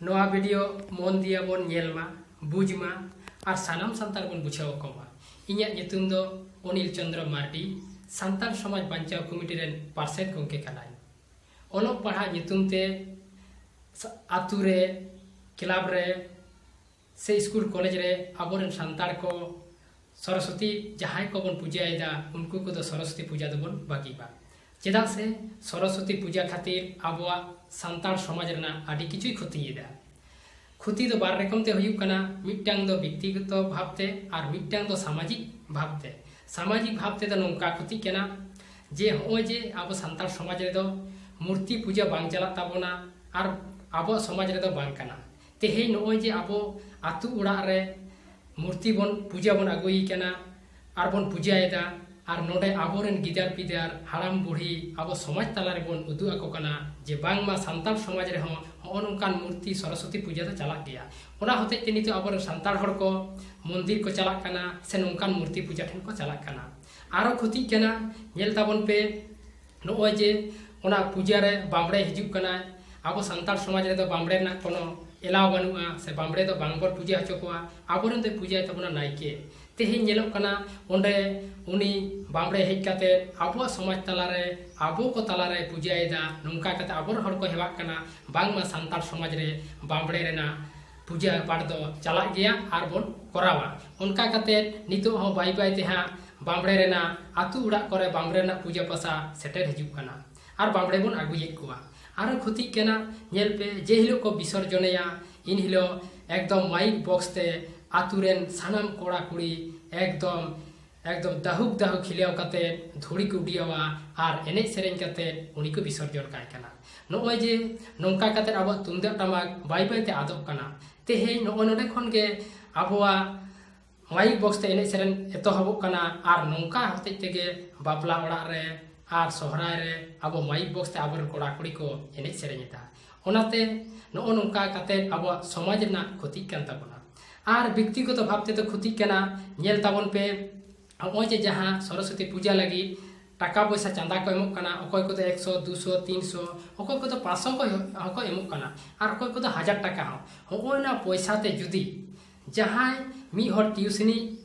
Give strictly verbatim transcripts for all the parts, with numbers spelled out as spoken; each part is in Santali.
ᱱᱚᱣᱟ ᱵᱷᱤᱰᱤᱭᱳ ᱢᱚᱱ ᱫᱤᱭᱟ ᱵᱚᱱ ᱧᱮᱞ ᱢᱟ, ᱵᱩᱡᱽ ᱢᱟ ᱟᱨ ᱥᱟᱱᱟᱢ ᱥᱟᱱᱛᱟᱲ ᱵᱚᱱ ᱵᱩᱡᱷᱟᱹᱣ ᱟᱠᱚ ᱢᱟ᱾ ᱤᱧᱟᱹᱜ ᱧᱩᱛᱩᱢ ᱫᱚ ᱚᱱᱤᱞ ᱪᱚᱸᱫᱽᱨᱚ ᱢᱟᱨᱰᱤ, ᱥᱟᱱᱛᱟᱲ ᱥᱚᱢᱟᱡᱽ ᱵᱟᱧᱪᱟᱣ ᱠᱚᱢᱤᱴᱤ ᱨᱮᱱ ᱯᱟᱨᱥᱮᱛ ᱜᱚᱢᱠᱮ ᱠᱟᱱᱟᱧ᱾ ᱚᱞᱚᱜ ᱯᱟᱲᱦᱟᱜ ᱧᱩᱛᱩᱢ ᱛᱮ ᱥᱟ-, ᱟᱛᱳ ᱨᱮ, ᱠᱞᱟᱵᱽ ᱨᱮ ᱥᱮ ᱥᱠᱩᱞ ᱠᱚᱞᱮᱡᱽ ᱨᱮ ᱟᱵᱚᱨᱮᱱ ᱥᱟᱱᱛᱟᱲ ᱠᱚ ᱥᱚᱨᱚᱥᱚᱛᱤ ᱡᱟᱦᱟᱸᱭ ᱠᱚᱵᱚᱱ ᱯᱩᱡᱟᱹᱭᱮᱫᱟ, ᱩᱱᱠᱩ ᱠᱚᱫᱚ ᱥᱚᱨᱚᱥᱚᱛᱤ ᱯᱩᱡᱟ ᱫᱚᱵᱚᱱ ᱵᱟᱹᱜᱤ ᱢᱟ᱾ ᱪᱮᱫᱟᱜ ᱥᱮ ᱥᱚᱨᱚᱥᱚᱛᱤ ᱯᱩᱡᱟ ᱠᱷᱟᱹᱛᱤᱨ ᱟᱵᱚᱣᱟᱜ ᱥᱟᱱᱛᱟᱲ ᱥᱚᱢᱟᱡᱽ ᱨᱮᱱᱟᱜ ᱟᱹᱰᱤ ᱠᱤᱪᱷᱩᱭ ᱠᱷᱚᱛᱤᱭᱮᱫᱟ᱾ ᱠᱷᱚᱛᱤ ᱫᱚ ᱵᱟᱨ ᱨᱚᱠᱚᱢ ᱛᱮ ᱦᱩᱭᱩᱜ ᱠᱟᱱᱟ, ᱢᱤᱫᱴᱟᱝ ᱫᱚ ᱵᱮᱠᱛᱤᱜᱚᱛᱚ ᱵᱷᱟᱵᱽ ᱛᱮ ᱟᱨ ᱢᱤᱫᱴᱟᱝ ᱫᱚ ᱥᱟᱢᱟᱡᱤᱠ ᱵᱷᱟᱵᱽ ᱛᱮ᱾ ᱥᱟᱢᱟᱡᱤᱠ ᱵᱷᱟᱵᱽ ᱛᱮᱫᱚ ᱱᱚᱝᱠᱟ ᱠᱷᱚᱛᱤᱜ ᱠᱟᱱᱟ ᱡᱮ ᱦᱚᱸᱜᱼᱚᱭ ᱡᱮ ᱟᱵᱚ ᱥᱟᱱᱛᱟᱲ ᱥᱚᱢᱟᱡᱽ ᱨᱮᱫᱚ ᱢᱩᱨᱛᱤ ᱯᱩᱡᱟᱹ ᱵᱟᱝ ᱪᱟᱞᱟᱜ ᱛᱟᱵᱚᱱᱟ ᱟᱨ ᱟᱵᱚᱣᱟᱜ ᱥᱚᱢᱟᱡᱽ ᱨᱮᱫᱚ ᱵᱟᱝ ᱠᱟᱱᱟ᱾ ᱛᱮᱦᱮᱧ ᱱᱚᱜᱼᱚᱭ ᱡᱮ ᱟᱵᱚ ᱟᱹᱛᱩ ᱚᱲᱟᱜ ᱨᱮ ᱢᱩᱨᱛᱤ ᱵᱚᱱ, ᱯᱩᱡᱟᱹ ᱵᱚᱱ ᱟᱹᱜᱩᱭᱮ ᱠᱟᱱᱟ ᱟᱨ ᱵᱚᱱ ᱯᱩᱡᱟᱹᱭᱮᱫᱟ, ᱟᱨ ᱱᱚᱰᱮ ᱟᱵᱚᱨᱮᱱ ᱜᱤᱫᱟᱹᱨ ᱯᱤᱫᱟᱹᱨ, ᱦᱟᱲᱟᱢ ᱵᱩᱲᱦᱤ ᱟᱵᱚ ᱥᱚᱢᱟᱡᱽ ᱛᱟᱞᱟ ᱨᱮᱵᱚᱱ ᱩᱫᱩᱜ ᱟᱠᱚ ᱠᱟᱱᱟ ᱡᱮ ᱵᱟᱝᱢᱟ ᱥᱟᱱᱛᱟᱲ ᱥᱚᱢᱟᱡᱽ ᱨᱮᱦᱚᱸ ᱦᱚᱸᱜᱼᱚ ᱱᱚᱝᱠᱟᱱ ᱢᱩᱨᱛᱤ ᱥᱚᱨᱚᱥᱚᱛᱤ ᱯᱩᱡᱟᱹ ᱫᱚ ᱪᱟᱞᱟᱜ ᱜᱮᱭᱟ᱾ ᱚᱱᱟ ᱦᱚᱛᱮᱡ ᱛᱮ ᱱᱤᱛᱚᱜ ᱟᱵᱚᱨᱮᱱ ᱥᱟᱱᱛᱟᱲ ᱦᱚᱲ ᱠᱚ ᱢᱚᱱᱫᱤᱨ ᱠᱚ ᱪᱟᱞᱟᱜ ᱠᱟᱱᱟ ᱥᱮ ᱱᱚᱝᱠᱟᱱ ᱢᱩᱨᱛᱤ ᱯᱩᱡᱟᱹ ᱴᱷᱮᱱ ᱠᱚ ᱪᱟᱞᱟᱜ ᱠᱟᱱᱟ᱾ ᱟᱨᱚ ᱠᱷᱚᱛᱤᱜ ᱠᱟᱱᱟ, ᱧᱮᱞ ᱛᱟᱵᱚᱱ ᱯᱮ, ᱱᱚᱜᱼᱚᱭ ᱡᱮ ᱚᱱᱟ ᱯᱩᱡᱟᱹ ᱨᱮ ᱵᱟᱢᱵᱲᱮ ᱦᱤᱡᱩᱜ ᱠᱟᱱᱟᱭ᱾ ᱟᱵᱚ ᱥᱟᱱᱛᱟᱲ ᱥᱚᱢᱟᱡᱽ ᱨᱮᱫᱚ ᱵᱟᱢᱵᱲᱮ ᱨᱮᱱᱟᱜ ᱠᱳᱱᱳ ᱮᱞᱟᱣ ᱵᱟᱹᱱᱩᱜᱼᱟ, ᱥᱮ ᱵᱟᱢᱵᱲᱮ ᱫᱚ ᱵᱟᱝ ᱵᱚᱱ ᱯᱩᱡᱟᱹ ᱦᱚᱪᱚ ᱠᱚᱣᱟ᱾ ᱟᱵᱚᱨᱮᱱ ᱫᱚᱭ ᱯᱩᱡᱟᱹᱭ ᱛᱟᱵᱚᱱᱟ ᱱᱟᱭᱠᱮ᱾ ᱛᱮᱦᱮᱧ ᱧᱮᱞᱚᱜ ᱠᱟᱱᱟ ᱚᱸᱰᱮ ᱩᱱᱤ ᱵᱟᱢᱵᱲᱮ ᱦᱮᱡ ᱠᱟᱛᱮ ᱟᱵᱚᱣᱟᱜ ᱥᱚᱢᱟᱡᱽ ᱛᱟᱞᱟᱨᱮ, ᱟᱵᱚ ᱠᱚ ᱛᱟᱞᱟᱨᱮ ᱯᱩᱡᱟᱹᱭᱮᱫᱟ᱾ ᱱᱚᱝᱠᱟ ᱠᱟᱛᱮ ᱟᱵᱚᱨᱮᱱ ᱦᱚᱲ ᱠᱚ ᱦᱮᱣᱟᱜ ᱠᱟᱱᱟ ᱵᱟᱝᱢᱟ ᱥᱟᱱᱛᱟᱲ ᱥᱚᱢᱟᱡᱽ ᱨᱮ ᱵᱟᱢᱵᱲᱮ ᱨᱮᱱᱟᱜ ᱯᱩᱡᱟᱹ ᱯᱟᱴ ᱫᱚ ᱪᱟᱞᱟᱜ ᱜᱮᱭᱟ ᱟᱨ ᱵᱚᱱ ᱠᱚᱨᱟᱣᱟ᱾ ᱚᱱᱠᱟ ᱠᱟᱛᱮ ᱱᱤᱛᱚᱜ ᱦᱚᱸ ᱵᱟᱭ ᱵᱟᱭ ᱛᱮ ᱦᱟᱸᱜ ᱵᱟᱢᱵᱲᱮ ᱨᱮᱱᱟᱜ, ᱟᱹᱛᱩ ᱚᱲᱟᱜ ᱠᱚᱨᱮ ᱵᱟᱢᱵᱲᱮ ᱨᱮᱱᱟᱜ ᱯᱩᱡᱟᱹ ᱯᱟᱥᱟ ᱥᱮᱴᱮᱨ ᱦᱤᱡᱩᱜ ᱠᱟᱱᱟ ᱟᱨ ᱵᱟᱢᱵᱲᱮ ᱵᱚᱱ ᱟᱹᱜᱩᱭᱮᱫ ᱠᱚᱣᱟ᱾ ᱟᱨᱚ ᱠᱷᱚᱛᱤᱜ ᱠᱟᱱᱟ, ᱧᱮᱞ ᱯᱮ, ᱡᱮ ᱦᱤᱞᱳᱜ ᱠᱚ ᱵᱤᱥᱚᱨᱡᱚᱱᱮᱭᱟ, ᱤᱱ ᱦᱤᱞᱳᱜ ᱮᱠᱫᱚᱢ ᱢᱟᱭᱤᱠ ᱵᱚᱠᱥ ᱛᱮ ᱟᱹᱛᱩ ᱨᱮᱱ ᱥᱟᱱᱟᱢ ᱠᱚᱲᱟ ᱠᱩᱲᱤ ᱮᱠᱫᱚᱢ, ᱮᱠᱫᱚᱢ ᱫᱟᱹᱦᱩᱠ ᱫᱟᱹᱦᱩᱠ ᱦᱤᱞᱟᱹᱣ ᱠᱟᱛᱮ ᱫᱷᱩᱲᱤ ᱠᱚ ᱩᱰᱤᱭᱟᱣᱟ ᱟᱨ ᱮᱱᱮᱡ ᱥᱮᱨᱮᱧ ᱠᱟᱛᱮ ᱩᱱᱤ ᱠᱚ ᱵᱤᱥᱚᱨᱡᱚᱱ ᱠᱟᱭ ᱠᱟᱱᱟ᱾ ᱱᱚᱜᱼᱚᱭ ᱡᱮ ᱱᱚᱝᱠᱟ ᱠᱟᱛᱮ ᱟᱵᱚᱣᱟᱜ ᱛᱩᱢᱫᱟᱜ ᱴᱟᱢᱟᱠ ᱵᱟᱭ ᱵᱟᱭ ᱛᱮ ᱟᱫᱚᱜ ᱠᱟᱱᱟ᱾ ᱛᱮᱦᱮᱧ ᱱᱚᱜᱼᱚᱭ ᱱᱚᱰᱮ ᱠᱷᱚᱱ ᱜᱮ ᱟᱵᱚᱣᱟᱜ ᱢᱟᱭᱤᱠ ᱵᱚᱠᱥ ᱛᱮ ᱮᱱᱮᱡ ᱥᱮᱨᱮᱧ ᱮᱛᱚᱦᱚᱵᱚᱜ ᱠᱟᱱᱟ ᱟᱨ ᱱᱚᱝᱠᱟ ᱦᱚᱛᱮᱡ ᱛᱮᱜᱮ ᱵᱟᱯᱞᱟ ᱚᱲᱟᱜ ᱨᱮ ᱟᱨ ᱥᱚᱦᱨᱟᱭ ᱨᱮ ᱟᱵᱚ ᱢᱟᱭᱤᱠ ᱵᱚᱠᱥ ᱛᱮ ᱟᱵᱚᱨᱮᱱ ᱠᱚᱲᱟ ᱠᱩᱲᱤ ᱠᱚ ᱮᱱᱮᱡ ᱥᱮᱨᱮᱧ ᱮᱫᱟ᱾ ᱚᱱᱟᱛᱮ ᱱᱚᱜᱼᱚ ᱱᱚᱝᱠᱟ ᱠᱟᱛᱮ ᱟᱵᱚᱣᱟᱜ ᱥᱚᱢᱟᱡᱽ ᱨᱮᱱᱟᱜ ᱠᱷᱚᱛᱤᱜ ᱠᱟᱱ ᱛᱟᱵᱚᱱᱟ᱾ ᱟᱨ ᱵᱮᱠᱛᱤᱜᱚᱛᱚ ᱵᱷᱟᱵᱽ ᱛᱮᱫᱚ ᱠᱷᱚᱛᱤᱜ ᱠᱟᱱᱟ, ᱧᱮᱞ ᱛᱟᱵᱚᱱ ᱯᱮ, ᱱᱚᱜᱼᱚᱭ ᱡᱮ ᱡᱟᱦᱟᱸ ᱥᱚᱨᱚᱥᱚᱛᱤ ᱯᱩᱡᱟ ᱞᱟᱹᱜᱤᱫ ᱴᱟᱠᱟ ᱯᱚᱭᱥᱟ ᱪᱟᱸᱫᱟ ᱠᱚ ᱮᱢᱚᱜ ᱠᱟᱱᱟ, ᱚᱠᱚᱭ ᱠᱚᱫᱚ ᱮᱠᱥᱚ, ᱫᱩᱥᱚ, ᱛᱤᱱᱥᱚ, ᱚᱠᱚᱭ ᱠᱚᱫᱚ ᱯᱟᱸᱪᱥᱚ ᱠᱚ ᱦᱚᱸᱠᱚ ᱮᱢᱚᱜ ᱠᱟᱱᱟ, ᱟᱨ ᱚᱠᱚᱭ ᱠᱚᱫᱚ ᱦᱟᱡᱟᱨ ᱴᱟᱠᱟ ᱦᱚᱸ᱾ ᱦᱚᱸᱜᱼᱚᱭ ᱱᱟ ᱯᱚᱭᱥᱟ ᱛᱮ ᱡᱩᱫᱤ ᱡᱟᱦᱟᱸᱭ ᱢᱤᱫ ᱦᱚᱲ ᱴᱤᱭᱩᱥᱤᱱᱤ,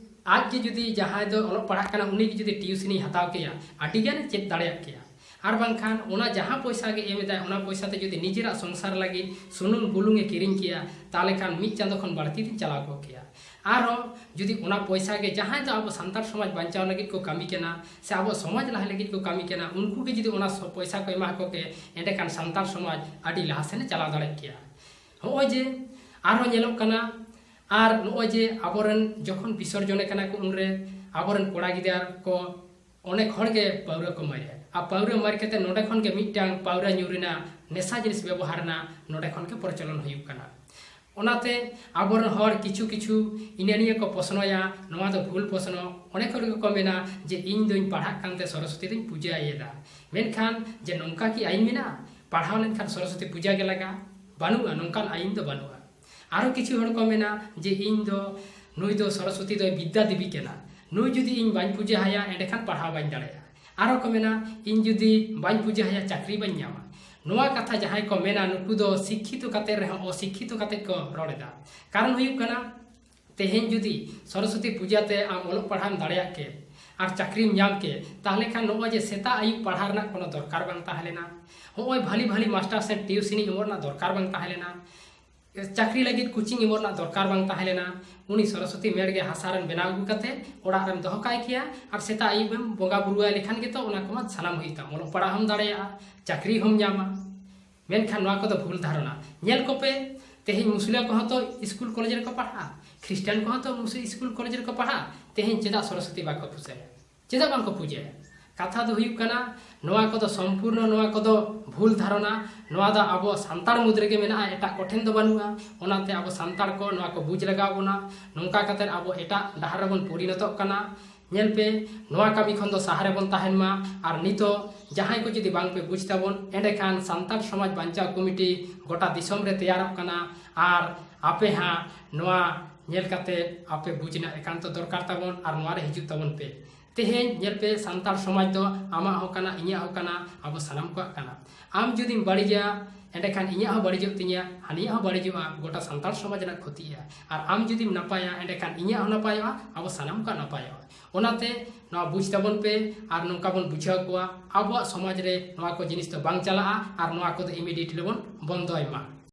ᱟᱡ ᱜᱮ ᱡᱩᱫᱤ ᱡᱟᱦᱟᱸᱭ ᱫᱚ ᱚᱞᱚᱜ ᱯᱟᱲᱦᱟᱜ ᱠᱟᱱᱟ, ᱩᱱᱤ ᱜᱮ ᱡᱩᱫᱤ ᱴᱤᱭᱩᱥᱤᱱᱤ ᱦᱟᱛᱟᱣ ᱠᱮᱭᱟ, ᱟᱹᱰᱤ ᱜᱟᱱᱮ ᱪᱮᱫ ᱫᱟᱲᱮᱭᱟᱜ ᱠᱮᱭᱟ᱾ ᱟᱨ ᱵᱟᱝᱠᱷᱟᱱ ᱚᱱᱟ ᱡᱟᱦᱟᱸ ᱯᱚᱭᱥᱟ ᱜᱮ ᱮᱢ ᱮᱫᱟᱭ, ᱚᱱᱟ ᱯᱚᱭᱥᱟ ᱛᱮ ᱡᱩᱫᱤ ᱱᱤᱡᱮᱨᱟᱜ ᱥᱚᱝᱥᱟᱨ ᱞᱟᱹᱜᱤᱫ ᱥᱩᱱᱩᱢ ᱵᱩᱞᱩᱝ ᱮ ᱠᱤᱨᱤᱧ ᱠᱮᱭᱟ, ᱛᱟᱦᱚᱞᱮ ᱠᱷᱟᱱ ᱢᱤᱫ ᱪᱟᱸᱫᱚ ᱠᱷᱚᱱ ᱵᱟᱹᱲᱛᱤ ᱫᱤᱱ ᱪᱟᱞᱟᱣ ᱠᱚᱜ ᱠᱮᱭᱟ᱾ ᱟᱨᱦᱚᱸ ᱡᱩᱫᱤ ᱚᱱᱟ ᱯᱚᱭᱥᱟ ᱜᱮ ᱡᱟᱦᱟᱸᱭ ᱫᱚ ᱟᱵᱚ ᱥᱟᱱᱛᱟᱲ ᱥᱚᱢᱟᱡᱽ ᱵᱟᱧᱪᱟᱣ ᱞᱟᱹᱜᱤᱫ ᱠᱚ ᱠᱟᱹᱢᱤ ᱠᱟᱱᱟ, ᱥᱮ ᱟᱵᱚ ᱥᱚᱢᱟᱡᱽ ᱞᱟᱦᱟ ᱞᱟᱹᱜᱤᱫ ᱠᱚ ᱠᱟᱹᱢᱤ ᱠᱟᱱᱟ, ᱩᱱᱠᱩ ᱜᱮ ᱡᱩᱫᱤ ᱚᱱᱟ ᱥᱚ-, ᱯᱚᱭᱥᱟ ᱠᱚ ᱮᱢᱟ ᱠᱚ ᱠᱮ, ᱮᱸᱰᱮᱠᱷᱟᱱ ᱥᱟᱱᱛᱟᱲ ᱥᱚᱢᱟᱡᱽ ᱟᱹᱰᱤ ᱞᱟᱦᱟ ᱥᱮᱱ ᱮ ᱪᱟᱞᱟᱣ ᱫᱟᱲᱮᱭᱟᱜ ᱠᱮᱭᱟ᱾ ᱦᱚᱸᱜᱼᱚᱭ ᱡᱮ ᱟᱨᱦᱚᱸ ᱧᱮᱞᱚᱜ ᱠᱟᱱᱟ, ᱟᱨ ᱱᱚᱜᱼᱚᱭ ᱡᱮ ᱟᱵᱚᱨᱮᱱ ᱡᱚᱠᱷᱚᱱ ᱵᱤᱥᱚᱨᱡᱚᱱᱮ ᱠᱟᱱᱟ ᱠᱚ, ᱩᱱᱨᱮ ᱟᱵᱚᱨᱮᱱ ᱠᱚᱲᱟ ᱜᱤᱫᱟᱹᱨ ᱠᱚ ᱚᱱᱮᱠ ᱦᱚᱲ ᱜᱮ ᱯᱟᱹᱣᱨᱟᱹ ᱠᱚ ᱢᱟᱹᱨᱭᱟ᱾ ᱟᱨ ᱯᱟᱹᱣᱨᱟᱹ ᱢᱟᱹᱨ ᱠᱟᱛᱮ ᱱᱚᱰᱮ ᱠᱷᱚᱱ ᱜᱮ ᱢᱤᱫᱴᱟᱝ ᱯᱟᱹᱣᱨᱟᱹ ᱧᱩ ᱨᱮᱱᱟᱜ, ᱱᱮᱥᱟ ᱡᱤᱱᱤᱥ ᱵᱮᱵᱚᱦᱟᱨ ᱨᱮᱱᱟᱜ ᱱᱚᱰᱮ ᱠᱷᱚᱱ ᱜᱮ ᱯᱨᱚᱪᱚᱞᱚᱱ ᱦᱩᱭᱩᱜ ᱠᱟᱱᱟ᱾ ᱚᱱᱟᱛᱮ ᱟᱵᱚᱨᱮᱱ ᱦᱚᱲ ᱠᱤᱪᱷᱩ ᱠᱤᱪᱷᱩ ᱤᱱᱟᱹ ᱱᱤᱭᱟᱹ ᱠᱚ ᱯᱚᱥᱱᱚᱭᱟ, ᱱᱚᱣᱟ ᱫᱚ ᱵᱷᱩᱞ ᱯᱚᱥᱱᱚ᱾ ᱚᱱᱮᱠ ᱦᱚᱲ ᱜᱮᱠᱚ ᱢᱮᱱᱟ ᱡᱮ, "ᱤᱧ ᱫᱚᱧ ᱯᱟᱲᱦᱟᱜ ᱠᱟᱱᱛᱮ ᱥᱚᱨᱚᱥᱚᱛᱤ ᱫᱚᱧ ᱯᱩᱡᱟᱹᱭᱮᱫᱟ", ᱢᱮᱱᱠᱷᱟᱱ ᱡᱮ ᱱᱚᱝᱠᱟ ᱠᱤ ᱟᱹᱭᱤᱱ ᱢᱮᱱᱟᱜᱼᱟ, ᱯᱟᱲᱦᱟᱣ ᱞᱮᱱᱠᱷᱟᱱ ᱥᱚᱨᱚᱥᱚᱛᱤ ᱯᱩᱡᱟᱹ ᱜᱮ ᱞᱟᱜᱟᱜᱼᱟ? ᱵᱟᱹᱱᱩᱜᱼᱟ, ᱱᱚᱝᱠᱟᱱ ᱟᱹᱭᱤᱱ ᱫᱚ ᱵᱟᱹᱱᱩᱜᱼᱟ᱾ ᱟᱨᱚ ᱠᱤᱪᱷᱩ ᱦᱚᱲ ᱠᱚ ᱢᱮᱱᱟ ᱡᱮ, "ᱤᱧ ᱫᱚ, ᱱᱩᱭ ᱫᱚ ᱥᱚᱨᱚᱥᱚᱛᱤ ᱫᱚᱭ ᱵᱤᱫᱽᱫᱟ ᱫᱮᱵᱤ ᱠᱟᱱᱟ, ᱱᱩᱭ ᱡᱩᱫᱤ ᱤᱧ ᱵᱟᱹᱧ ᱯᱩᱡᱟᱹ ᱟᱭᱟ, ᱮᱸᱰᱮᱠᱷᱟᱱ ᱯᱟᱲᱦᱟᱣ ᱵᱟᱹᱧ ᱫᱟᱲᱮᱭᱟᱜᱼᱟ᱾" ᱟᱨᱚ ᱠᱚ ᱢᱮᱱᱟ, "ᱤᱧ ᱡᱩᱫᱤ ᱵᱟᱹᱧ ᱯᱩᱡᱟᱹ ᱟᱭᱟ, ᱪᱟᱹᱠᱨᱤ ᱵᱟᱹᱧ ᱧᱟᱢᱟ᱾" ᱱᱚᱣᱟ ᱠᱟᱛᱷᱟ ᱡᱟᱦᱟᱸᱭ ᱠᱚ ᱢᱮᱱᱟ, ᱱᱩᱠᱩ ᱫᱚ ᱥᱤᱠᱠᱷᱤᱛᱚ ᱠᱟᱛᱮ ᱨᱮᱦᱚᱸ ᱚᱥᱤᱠᱠᱷᱤᱛᱚ ᱠᱟᱛᱮ ᱠᱚ ᱨᱚᱲ ᱮᱫᱟ᱾ ᱠᱟᱨᱚᱱ ᱦᱩᱭᱩᱜ ᱠᱟᱱᱟ, ᱛᱮᱦᱮᱧ ᱡᱩᱫᱤ ᱥᱚᱨᱚᱥᱚᱛᱤ ᱯᱩᱡᱟᱹ ᱛᱮ ᱟᱢ ᱚᱞᱚᱜ ᱯᱟᱲᱦᱟᱣ ᱮᱢ ᱫᱟᱲᱮᱭᱟᱜ ᱠᱮ ᱟᱨ ᱪᱟᱹᱠᱨᱤᱢ ᱧᱟᱢ ᱠᱮ, ᱛᱟᱦᱚᱞᱮ ᱠᱷᱟᱱ ᱱᱚᱜᱼᱚᱭ ᱡᱮ ᱥᱮᱛᱟᱜ ᱟᱹᱭᱩᱵ ᱯᱟᱲᱦᱟᱣ ᱨᱮᱱᱟᱜ ᱠᱳᱱᱳ ᱫᱚᱨᱠᱟᱨ ᱵᱟᱝ ᱛᱟᱦᱮᱸ ᱞᱮᱱᱟ, ᱱᱚᱜᱼᱚᱭ ᱵᱷᱟᱞᱤ ᱵᱷᱟᱞᱤ ᱢᱟᱥᱴᱟᱨ ᱥᱮᱫ ᱴᱤᱭᱩᱥᱤᱱᱤ ᱮᱢᱚᱜ ᱨᱮᱱᱟᱜ ᱫᱚᱨᱠᱟᱨ ᱵᱟᱝ ᱛᱟᱦᱮᱸ ᱞᱮᱱᱟ, ᱪᱟᱹᱠᱨᱤ ᱞᱟᱹᱜᱤᱫ ᱠᱳᱪᱤᱝ ᱮᱢᱚᱜ ᱨᱮᱱᱟᱜ ᱫᱚᱨᱠᱟᱨ ᱵᱟᱝ ᱛᱟᱦᱮᱸ ᱞᱮᱱᱟ᱾ ᱩᱱᱤ ᱥᱚᱨᱚᱥᱚᱛᱤ ᱢᱮᱲ ᱜᱮ ᱦᱟᱥᱟ ᱨᱮᱢ ᱵᱮᱱᱟᱣ ᱟᱹᱜᱩ ᱠᱟᱛᱮ ᱚᱲᱟᱜ ᱨᱮᱢ ᱫᱚᱦᱚ ᱠᱟᱭ ᱠᱮᱭᱟ, ᱟᱨ ᱥᱮᱛᱟᱜ ᱟᱹᱭᱩᱵ ᱮᱢ ᱵᱚᱸᱜᱟ ᱵᱩᱨᱩ ᱟᱭ ᱞᱮᱠᱷᱟᱱ ᱜᱮᱛᱚ ᱚᱱᱟ ᱠᱚᱢᱟ ᱥᱟᱱᱟᱢ ᱦᱩᱭᱩᱜ ᱛᱟᱢ, ᱚᱞᱚᱜ ᱯᱟᱲᱦᱟᱜ ᱦᱚᱸᱢ ᱫᱟᱲᱮᱭᱟᱜᱼᱟ, ᱪᱟᱹᱠᱨᱤ ᱦᱚᱸᱢ ᱧᱟᱢᱟ᱾ ᱢᱮᱱᱠᱷᱟᱱ ᱱᱚᱣᱟ ᱠᱚᱫᱚ ᱵᱷᱩᱞ ᱫᱷᱟᱨᱚᱱᱟ᱾ ᱧᱮᱞ ᱠᱚᱯᱮ, ᱛᱮᱦᱮᱧ ᱢᱩᱥᱞᱟᱹ ᱠᱚᱦᱚᱸ ᱛᱚ ᱥᱠᱩᱞ ᱠᱚᱞᱮᱡᱽ ᱨᱮᱠᱚ ᱯᱟᱲᱦᱟᱜᱼᱟ, ᱠᱷᱨᱤᱥᱴᱟᱱ ᱠᱚᱦᱚᱸ ᱛᱚ ᱢᱩᱥ-, ᱥᱠᱩᱞ ᱠᱚᱞᱮᱡᱽ ᱨᱮᱠᱚ ᱯᱟᱲᱦᱟᱜᱼᱟ, ᱛᱮᱦᱮᱧ ᱪᱮᱫᱟᱜ ᱥᱚᱨᱚᱥᱚᱛᱤ ᱵᱟᱠᱚ ᱯᱩᱡᱟᱹᱭᱟ? ᱪᱮᱫᱟᱜ ᱵᱟᱝᱠᱚ ᱯᱩᱡᱟᱹᱭᱟ? ᱠᱟᱛᱷᱟ ᱫᱚ ᱦᱩᱭᱩᱜ ᱠᱟᱱᱟ, ᱱᱚᱣᱟ ᱠᱚᱫᱚ ᱥᱚᱢᱯᱩᱨᱱᱚ, ᱱᱚᱣᱟ ᱠᱚᱫᱚ ᱵᱷᱩᱞ ᱫᱷᱟᱨᱚᱱᱟ᱾ ᱱᱚᱣᱟ ᱫᱚ ᱟᱵᱚ ᱥᱟᱱᱛᱟᱲ ᱢᱩᱫᱽ ᱨᱮᱜᱮ ᱢᱮᱱᱟᱜᱼᱟ, ᱮᱴᱟᱜ ᱠᱚᱴᱷᱮᱱ ᱫᱚ ᱵᱟᱹᱱᱩᱜᱼᱟ᱾ ᱚᱱᱟᱛᱮ ᱟᱵᱚ ᱥᱟᱱᱛᱟᱲ ᱠᱚ ᱱᱚᱣᱟ ᱠᱚ ᱵᱩᱡᱽ ᱞᱟᱜᱟᱣ ᱵᱚᱱᱟ᱾ ᱱᱚᱝᱠᱟ ᱠᱟᱛᱮ ᱟᱵᱚ ᱮᱴᱟᱜ ᱰᱟᱦᱟᱨ ᱨᱮᱵᱚᱱ ᱯᱚᱨᱤᱱᱚᱛᱚᱜ ᱠᱟᱱᱟ᱾ ᱧᱮᱞ ᱯᱮ, ᱱᱚᱣᱟ ᱠᱟᱹᱢᱤ ᱠᱷᱚᱱ ᱫᱚ ᱥᱟᱦᱟ ᱨᱮᱵᱚᱱ ᱛᱟᱦᱮᱱ ᱢᱟ᱾ ᱟᱨ ᱱᱤᱛᱚᱜ ᱡᱟᱦᱟᱸᱭ ᱠᱚ ᱡᱩᱫᱤ ᱵᱟᱝ ᱯᱮ ᱵᱩᱡᱽ ᱛᱟᱵᱚᱱ, ᱮᱸᱰᱮᱠᱷᱟᱱ ᱥᱟᱱᱛᱟᱲ ᱥᱚᱢᱟᱡᱽ ᱵᱟᱧᱪᱟᱣ ᱠᱚᱢᱤᱴᱤ ᱜᱚᱴᱟ ᱫᱤᱥᱚᱢ ᱨᱮ ᱛᱮᱭᱟᱨᱚᱜ ᱠᱟᱱᱟ᱾ ᱟᱨ ᱟᱯᱮ ᱦᱟᱸᱜ ᱱᱚᱣᱟ ᱧᱮᱞ ᱠᱟᱛᱮ ᱟᱯᱮ ᱵᱩᱡᱽ ᱨᱮᱱᱟᱜ ᱮᱠᱟᱱᱛᱚ ᱫᱚᱨᱠᱟᱨ ᱛᱟᱵᱚᱱ, ᱟᱨ ᱱᱚᱣᱟ ᱨᱮ ᱦᱤᱡᱩᱜ ᱛᱟᱵᱚᱱ ᱯᱮ᱾ ᱛᱮᱦᱮᱧ ᱧᱮᱞ ᱯᱮ, ᱥᱟᱱᱛᱟᱲ ᱥᱚᱢᱟᱡᱽ ᱫᱚ ᱟᱢᱟᱜ ᱦᱚᱸ ᱠᱟᱱᱟ, ᱤᱧᱟᱹᱜ ᱦᱚᱸ ᱠᱟᱱᱟ, ᱟᱵᱚ ᱥᱟᱱᱟᱢ ᱠᱚᱣᱟᱜ ᱠᱟᱱᱟ᱾ ᱟᱢ ᱡᱩᱫᱤᱢ ᱵᱟᱹᱲᱤᱡᱟ, ᱮᱸᱰᱮᱠᱷᱟᱱ ᱤᱧᱟᱹᱜ ᱦᱚᱸ ᱵᱟᱹᱲᱤᱡᱚᱜ ᱛᱤᱧᱟ, ᱦᱟᱹᱱᱤᱭᱟᱜ ᱦᱚᱸ ᱵᱟᱹᱲᱤᱡᱚᱜᱼᱟ, ᱜᱚᱴᱟ ᱥᱟᱱᱛᱟᱲ ᱥᱚᱢᱟᱡᱽ ᱨᱮᱱᱟᱜ ᱠᱷᱚᱛᱤᱜᱼᱟ᱾ ᱟᱨ ᱟᱢ ᱡᱩᱫᱤᱢ ᱱᱟᱯᱟᱭᱟ, ᱮᱸᱰᱮᱠᱷᱟᱱ ᱤᱧᱟᱹᱜ ᱦᱚᱸ ᱱᱟᱯᱟᱭᱚᱜᱼᱟ, ᱟᱵᱚ ᱥᱟᱱᱟᱢ ᱠᱚᱣᱟᱜ ᱱᱟᱯᱟᱭᱚᱜᱼᱟ᱾ ᱚᱱᱟᱛᱮ ᱱᱚᱣᱟ ᱵᱩᱡᱽ ᱛᱟᱵᱚᱱ ᱯᱮ ᱟᱨ ᱱᱚᱝᱠᱟ ᱵᱚᱱ ᱵᱩᱡᱷᱟᱹᱣ ᱠᱚᱣᱟ, ᱟᱵᱚᱣᱟᱜ ᱥᱚᱢᱟᱡᱽ ᱨᱮ ᱱᱚᱣᱟ ᱠᱚ ᱡᱤᱱᱤᱥ ᱫᱚ ᱵᱟᱝ ᱪᱟᱞᱟᱜᱼᱟ ᱟᱨ ᱱᱚᱣᱟ ᱠᱚᱫᱚ immediately ᱵᱚᱱ ᱵᱚᱱᱫᱚᱭ ᱢᱟ᱾